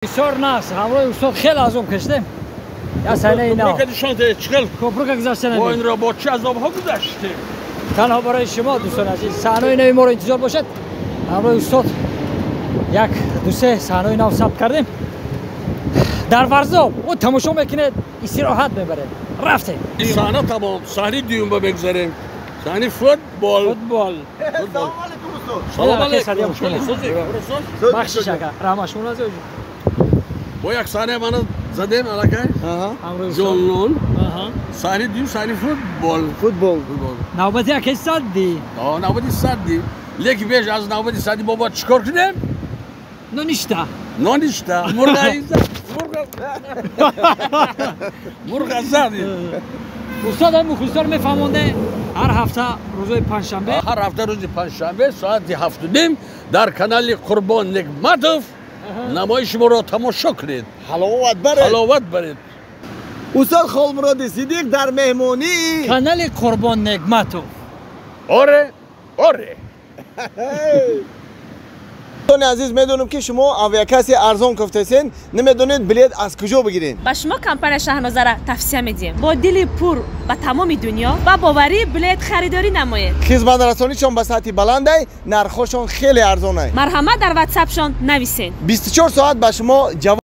Бисёр нас ҳамроҳи устод хеле азоб кашидем. Я саҳнаи нав. Копрука гузаштем. Бо инро бо чӣ азобҳо гузаштем? Танҳо барои шумо, дӯстони азиз, саҳнаи нави моро интизор бошад. Ҳамроҳи устод як ду-се саҳнаи нав сабт кардем. Дар Варзоб ӯ тамошо мекунед, истироҳат мебаред. Рафтем. Саҳна тамом, саҳнаи дуюм ба мегузарем. Саҳнаи футбол. Футбол. Салом алейкум, устод. Салом алейкум. Бахшиш ака, раҳмат шумо назӣ. Бо як саҳна мана задем аллакай. Ҷонлон. Саҳнаи дуюм саҳнаи футбол. Футбол. Навбати яке садди. Навбати садди. Лекин беш аз навбати садди мо бояд чӣ кор кунем? Ноништа. Ноништа. Мурға мурға задем. Устод, мухлисон мефаҳмонде ҳар ҳафта рӯзои панҷшанбе. Ҳар ҳафта рӯзи панҷшанбе соати 7:30 дар канали Қурбон Негматов намоиши моро тамошо кунед. Ҳаловат баред. Ҳаловат баред. Устод Холмуроди Сидиқ дар меҳмонии канали Қурбон Негматов. Оре, оре. Дӯстони азиз, медонам ки шумо авиакасси арзон кофтесен, намедонед билет аз куҷо бигиред. Ба шумо компания Шаҳнозара тавсия медиҳем. Бо дили пур ба тамоми дунё ба боварӣ билет харидорӣ намоед. Хизматрасонишон ба сатҳи баландай, нархҳошон хеле арзонай. Марҳамат, дар ватсапшон нависед. 24 соат ба шумо ҷавоб.